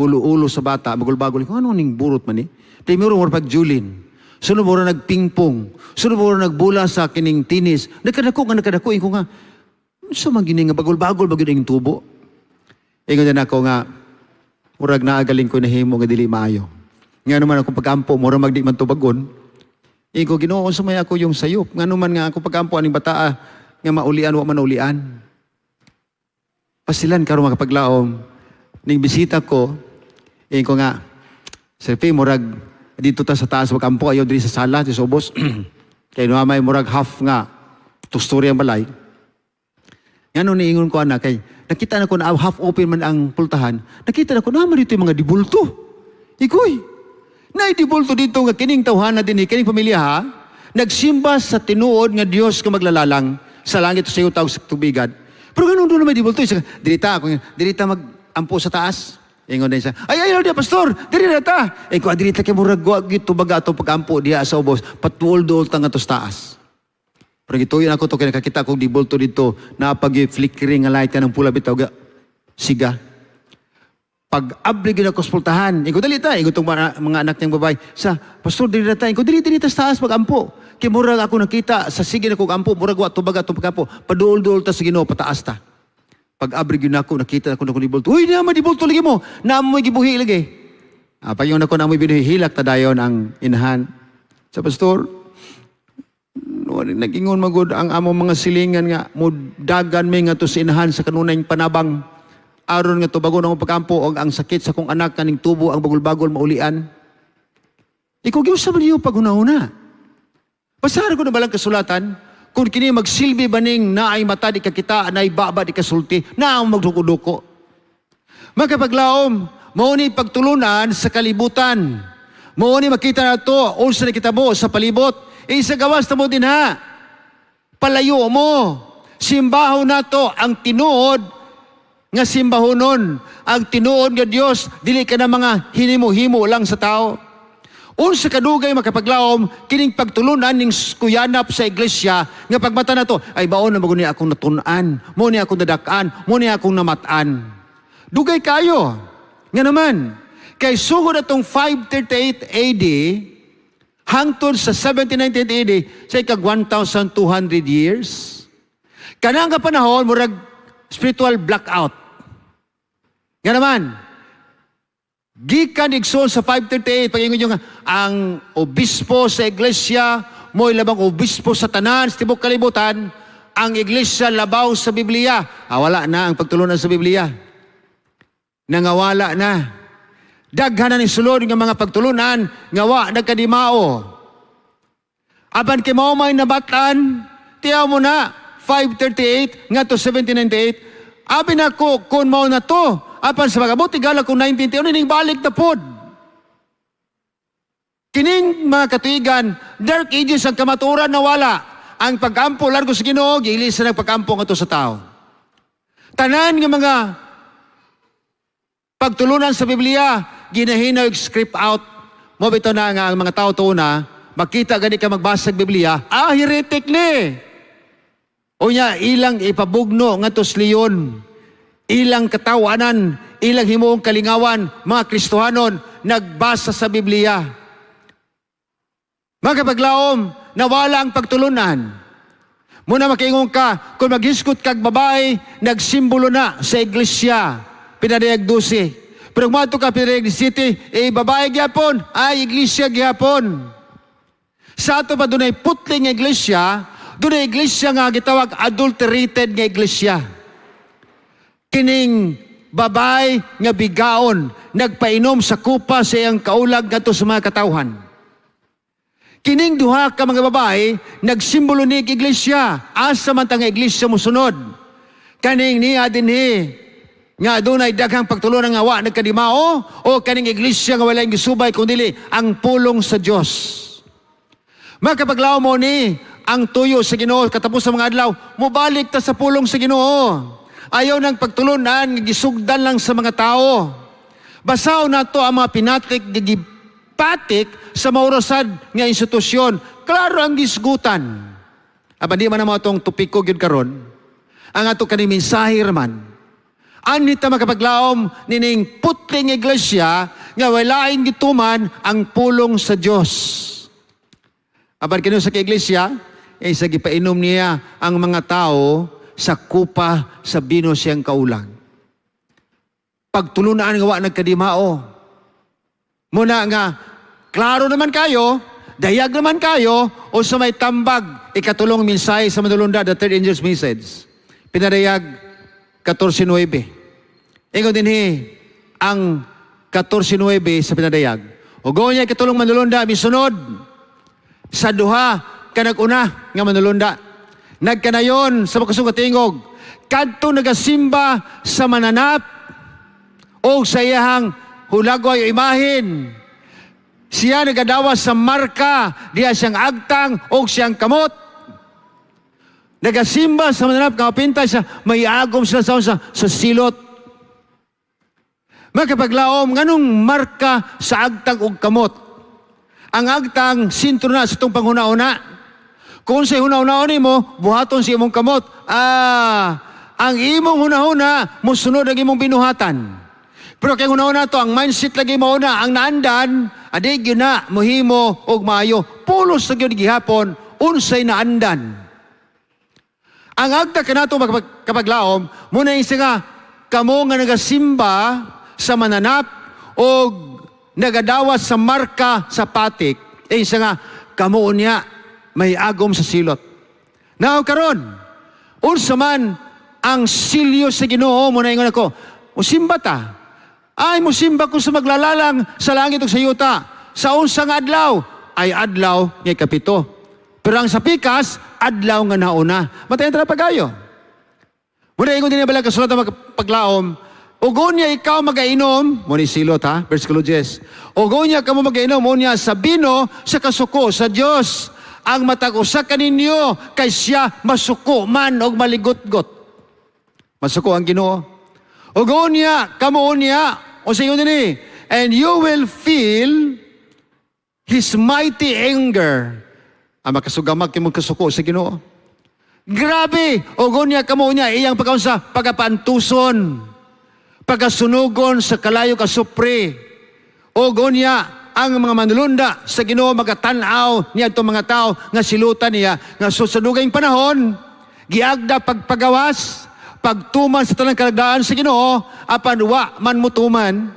ulo-ulo sa bata, bagol-bagol. Ko ano ning burot man ni? Primero mo pag Julin. Sunod mo nagpingpong. Sunod mo nagbula sa kining tinis. Nagkadako nga nagkadako ko nga. Sa man gini nga bagol-bagol bagol ing tubo. Ingon din ako nga murag naagaling ko nahimo nga dili maayo. Nga naman ako pag-ampo, murag magdi man tubagon. Ingon ko, "Ginoo, unsa may ako yung sayop? Nga naman nga ako pag-ampo aning bataa nga maulian, wa man ulian." Pasilan karon, makapaglaom, ning bisita ko, ingon ko nga, "Sir P, murag dito ta sa taas magampo, ayaw diri sa sala, di sa ubos. Kay no may murag half nga two-story ang balay." Ngano niingon ko ana kay nakita na ko na half open man ang pultahan, nakita na ko naman dito yung mga dibulto. Ikoy, naidibulto dito nga kining tawhana din, kining pamilya ha, nagsimba sa tinuod nga Dios nga maglalalang sa langit, sa yuta ug sa tubigan. Pero ganun doon na may dibulto. Isa, dirita, ako, dirita mag-ampo sa taas. Ingon din siya, "Ay, ay, di, pastor, diri na ta." Eh, kung dirita kay murag wa gito baga ato pag-ampo diha sa ubos, patuol-duol ta nga to sa taas. Pero gituyo ako to kay nakakita kong dibulto dito, napag flickering nga light kanang pula bitaw ga. Siga. Pag abli gyud ako sa pultahan, ingon, "Dali ta," ingon tong mga anak niyang babae, sa pastor, "Diri na ta." Ingon, "Diri, diri ta sa taas magampo. Kay murag ako nakita sa sige na kog ampo, murag wa tubaga atong pagampo. Paduol-duol ta sa Ginoo pataas ta." Pag abri gyud nako, nakita nako na dibulto. "Uy, na dibulto lagi mo. Na mo gibuhi lagi." Ah, pag yung nako na mo binuhi, hilak ta dayon ang inahan. Sa pastor, no, nag-ingon magod ang among mga silingan nga mudagan mi nga to sa inahan sa kanunay panabang aron nga tubagon ang pagkampo og ang sakit sa kong anak kaning tubo ang bagol-bagol maulian. Ikaw giusa man niyo paghuna-huna. Basahan ko na balang kasulatan kung kini magsilbi ba ning naay mata di kakita, naay baba di kasulti, na ang magduko-duko. Makapaglaom, mao ni pagtulunan sa kalibutan. Mao ni makita na to, unsa na kita mo sa palibot. Eh, sa gawas na mo din ha. Palayo mo. Simbaho na to ang tinuod nga simbahonon. Ang tinuod nga Dios, dili ka na mga hinimo-himo lang sa tao. Unsa kadugay, makapaglaom, kining pagtulunan ning kuyanap sa iglesia nga pagmata na to ay baon na maguni akong natun-an, mo ni akong nadak-an, mo ni akong namat-an. Dugay kayo. Nga naman, kay sugod atong 538 AD hangtod sa 1798 AD, sa ikag 1,200 years. Kanang nga panahon, murag spiritual blackout. Nga naman, gikan igsoon sa 538, pag-ingon nyo nga, ang obispo sa iglesia, mo'y labang obispo sa tanan, sa tibok kalibutan, ang iglesia labaw sa Biblia. Ah, wala na ang pagtulunan sa Biblia. Nangawala na. Daghan na ni sulod nga mga pagtulunan, nga wa nagkadimao. Apan kay mao may nabatan, tiyaw mo na, 538 nga to 1798, abi na ko kung mao na to, apan sa pag-abot tigala kung 1910, ning balik na pod. Kining mga katuigan, Dark Ages ang kamatuoran nawala. Ang pag-ampo largo sa Ginoo, giilisa ng pag-ampo ngadto sa tao. Tanan nga mga pagtulunan sa Biblia, ginahinaw script out. Mo bitaw na nga ang mga tao to na, makita gani ka magbasa sa Biblia, ah, heretic ni. O nya, ilang ipabugno nga sa leon. Ilang katawanan, ilang himuong kalingawan, mga Kristohanon, nagbasa sa Biblia. Mga paglaom, nawala ang pagtulunan. Muna makaingon ka, kung maghisgot kag babae, nagsimbolo na sa iglesia. Pinadayag 12. Pero kung ka pinadayag 17, eh babae gyapon, ay iglesia gyapon. Sa ato pa dunay putling nga iglesia, dunay iglesia nga gitawag adulterated nga iglesia. Kining babae nga bigaon, nagpainom sa kupa sa iyang kaulag ngadto sa mga katawhan. Kining duha ka mga babae, nagsimbolo ni iglesia. Asa man ta nga iglesia mosunod? Kaning niya dinhi nga adunay daghang pagtulunan nga wa nagkadimao o kaning iglesia nga walay gisubay kun dili ang pulong sa Dios? Makapaglaom, mo ni ang tuyo sa Ginoo katapos sa mga adlaw, mobalik ta sa pulong sa Ginoo. Ayaw ng pagtulunan nga gisugdan lang sa mga tao. Basaw nato ang mga pinatik nga gipatik sa maurasad nga institusyon. Klaro ang gisgutan. Apan di man na mo atong topiko gyud karon. Ang ato kani mensahe man. Anhi ta, makapaglaom, nining putling iglesia nga walaing gituman ang pulong sa Dios. Apan kini sa iglesia, eh sa gipainom niya ang mga tao sa kupa sa bino siyang kaulang. Pagtulunan nga wa nagkadimao. Muna nga, klaro naman kayo, dayag naman kayo, o sa may tambag, ikatulong mensahe sa manulunda, the third angel's message. Pinadayag 14.9. Ingon din ang 14.9 sa pinadayag. O niya ikatulong manulunda, misunod sa duha ka nag-una nga manulunda. Nagkanayon sa makusog nga tingog, kadto nagasimba sa mananap o sa iyahang hulagway o imahin. Siya nagadawas sa marka diha siyang agtang o siyang kamot. Nagasimba sa mananap nga pintay sa may agom sila sa silot. Makapaglaom, nganong marka sa agtang ug kamot? Ang agtang sentro na sa itong panghuna-una. Kung sa huna-hunaon nimo, buhaton sa imong kamot. Ang imong hunahuna musunod ang imong binuhatan. Pero kay hunahuna to, ang mindset lagi mo na, ang naandan, adi gyud na mohimo og maayo. Pulos na gyud gihapon unsay naandan. Ang agta kanato, kapaglaom, muna isa nga kamo nga nagasimba sa mananap o nagadawas sa marka sa patik, eh isa nga kamo unya may agom sa silot. Now karon, unsa man ang silyo sa Ginoo? Mo na ingon ako, musimba ta. Ay, musimba ko sa maglalalang sa langit ug sa yuta. Sa unsa nga adlaw? Ay, adlaw nga ikapito. Pero ang sa pikas, adlaw nga nauna. Matayan tara pagayo. Muna ingon din bala kasulatan, paglaom, ug unya ikaw magainom, mo ni silot ha, versikulo 10. Ug unya kamo magainom unya sa bino sa kasuko sa Dios. Ang matag usa kaninyo kay siya masuko man og maligotgot. Masuko ang Ginoo. Ug unya kamo unya, o sa ingon dinhi, and you will feel His mighty anger. Ang makasugamag kay kasuko sa Ginoo. Grabe! O unya kamo unya iyang pagkaunsa pagapantuson, pagkasunugon sa kalayo kasupre. O unya ang mga manulunda sa Ginoo magatan-aw niya itong mga tao nga silutan niya nga sa dugayng panahon giagda pagpagawas, pagtuman sa tanang kalagdaan sa Ginoo, apan wa man mutuman,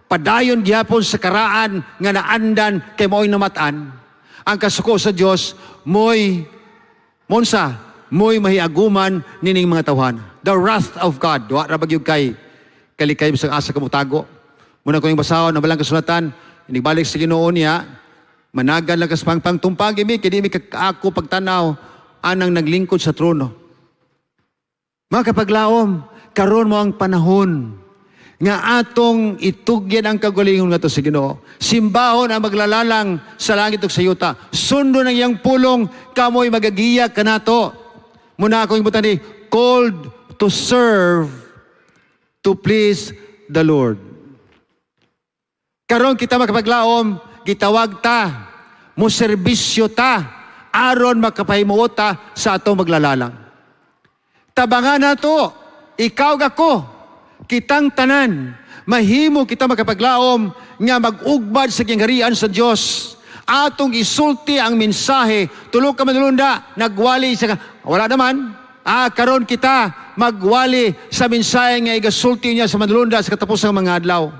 padayon gihapon sa karaan nga naandan kay mao'y namatan. Ang kasuko sa Dios mo'y monsa mo'y mahiaguman nining mga tawhan. The wrath of God, wa ra bagyog kay kalikay bisag asa ka motago. Muna ko yung basahon ang balang kasulatan. Inigbalik sa Ginoo niya, managan lang kas pangpang tumpagi mi, kay di mi ako pagtanaw anang naglingkod sa trono. Mga kapaglaom, karon mo ang panahon nga atong itugyan ang kagalingon ngadto sa Ginoo. Simbahon ang maglalalang sa langit ug sa yuta. Sundon ang iyang pulong, kamoy magagiya kanato. Muna ako yung ni called to serve, to please the Lord. Karon kita, makapaglaom, gitawag ta, mo serbisyo ta, aron makapahimuot ta sa atong maglalalang. Tabangan nato, ikaw ako, kitang tanan, mahimo kita, makapaglaom, nga mag-ugbad sa gingharian sa Dios. Atong isulti ang mensahe, tulo ka manulunda, nagwali sa wala naman. Karon kita magwali sa mensahe nga igasulti niya sa manulunda sa katapusang mga adlaw.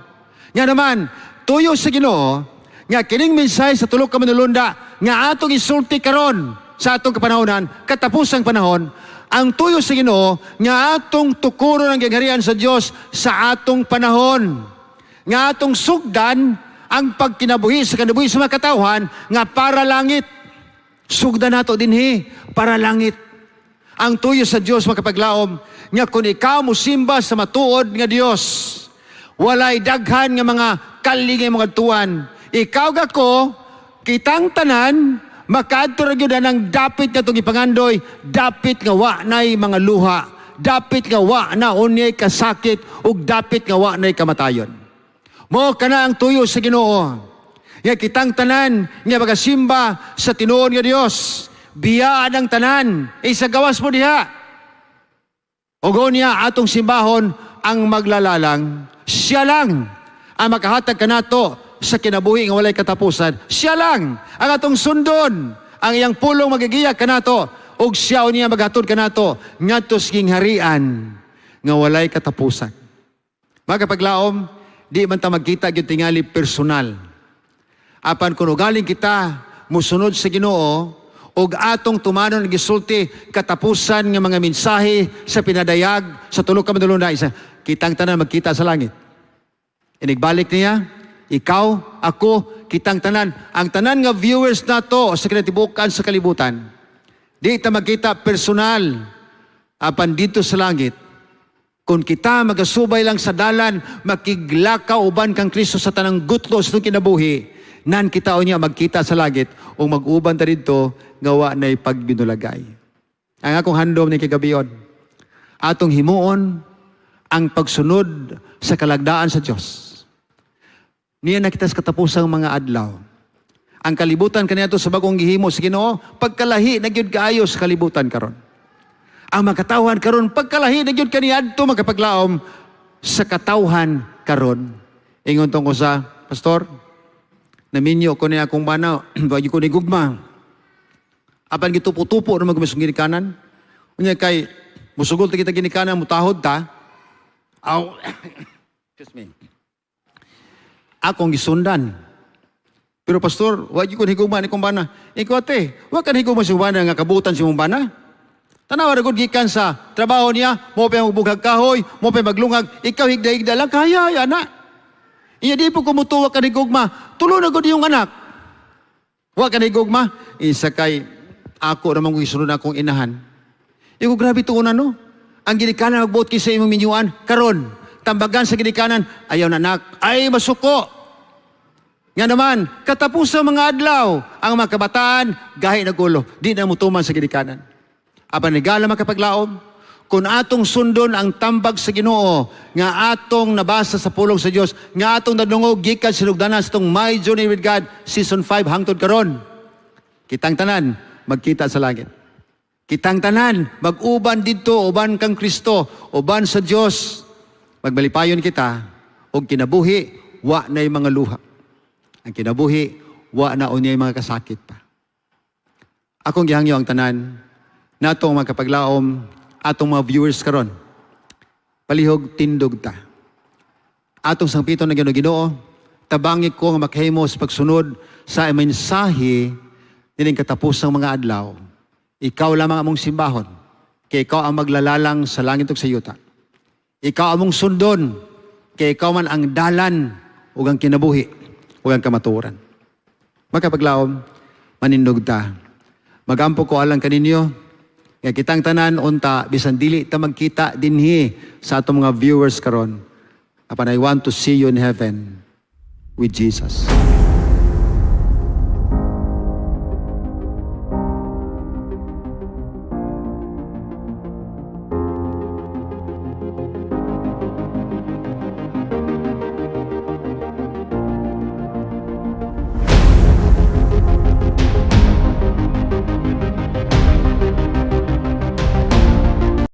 Nga naman, tuyo sa Ginoo nga kining mensahe sa tulo ka manulunda nga atong isulti karon sa atong kapanahonan, katapusang panahon, ang tuyo sa Ginoo nga atong tukuron ang gingharian sa Dios sa atong panahon. Nga atong sugdan ang pagkinabuhi sa kinabuhi sa mga katawhan nga para langit. Sugdan nato dinhi para langit. Ang tuyo sa Dios, makapaglaom, nga kung ikaw musimba sa matuod nga Dios, walay daghan nga mga kaligay mga tuwan. Ikaw gako, kitang tanan, makaadto ra gyud ang dapit nga itong ipangandoy, dapit nga wa nay mga luha, dapit nga wa na unyay kasakit, ug dapit nga wa nay kamatayon. Mo kana ang tuyo sa Ginoo. Nga kitang tanan nga magasimba sa tinuod nga Dios, biyaan ang tanan, isa gawas mo diha. Ug niya atong simbahon ang maglalalang. Siya lang ang makahatag kanato sa kinabuhi nga walay katapusan. Siya lang ang atong sundon. Ang iyang pulong magigiya kanato ug siya niya maghatod kanato ngadto sa gingharian nga walay katapusan. Mga kapaglaom, di man ta magkita gyud tingali personal. Apan kung ugaling kita musunod sa Ginoo ug atong tumanon ang gisulti katapusan nga mga mensahe sa pinadayag sa tulo ka manulunda, isa kitang tanan magkita sa langit. Inigbalik niya, ikaw, ako, kitang tanan, ang tanan nga viewers nato sa kinatibukan sa kalibutan. Di ta magkita personal, apan dito sa langit. Kung kita magasubay lang sa dalan, makiglakaw uban kang Kristo sa tanang gutlo sa itong kinabuhi, nan kita unya magkita sa langit o mag-uban ta didto nga wa na'y pagbinulagay. Ang akong handom ni kagabion, atong himuon ang pagsunod sa kalagdaan sa Dios. Niya na kita sa katapusang mga adlaw. Ang kalibutan kaniadto sa bagong gihimo sa Ginoo, pagkalahi na gyud kaayo sa kalibutan karon. Ang makatawhan karon, pagkalahi na gyud kaniadto, makapaglaom, sa katawhan karon. Ingon tong usa, "Pastor, naminyo ko ni akong bana, wa ko ni gugma. Apan gitupo-tupo na magmisong ginikanan. Unya kay musugol ta kita ginikanan, mutahod ta." Aw, excuse me. Akong gisundan. "Pero pastor, wa gyud ko higugma ni kong bana." Ikaw ate, wa ka higugma sa bana nga kabutan si mong bana. Tanawa ra gud gikan sa trabaho niya, mo pa magbugag kahoy, mo pa maglungag, ikaw higda-higda lang kaya ya na. Iya di po kumutuwa ka ni gugma, tulo na gud yung anak. Wa ka ni gugma, isa kay ako ramang gisunod akong inahan. Igo grabe tuon no. Ang ginikanan magbuot kay sa imong minyuan karon. Tambagan sa ginikanan, ayaw na anak, ay masuko. Nga naman, katapos sa mga adlaw, ang mga kabataan, gahi na gulo, di na mutuman sa ginikanan. Apan nigala, makapaglaom, kung atong sundon ang tambag sa Ginoo, nga atong nabasa sa pulong sa Dios, nga atong nadungog gikan sa lugdanan sa itong My Journey with God Season 5 hangtod karon, kitang tanan magkita sa langit. Kitang tanan mag-uban didto uban kang Kristo, uban sa Dios. Magmalipayon kita og kinabuhi wa na'y mga luha. Ang kinabuhi wa na unyay mga kasakit pa. Akong gihangyo ang tanan natong mga kapaglaom, atong mga viewers karon. Palihog tindog ta. Atong sangpiton na Ginoo, tabangi ko nga makahimo sa pagsunod sa mensahe nining katapusang mga adlaw. Ikaw lamang among simbahon, kay ikaw ang maglalalang sa langit ug sa yuta. Ikaw among sundon, kay ikaw man ang dalan ug ang kinabuhi ug ang kamatuoran. Makapaglaom, manindog ta. Magampo ko alang kaninyo, nga kitang tanan unta bisan dili ta magkita dinhi sa atong mga viewers karon. Apan I want to see you in heaven with Jesus.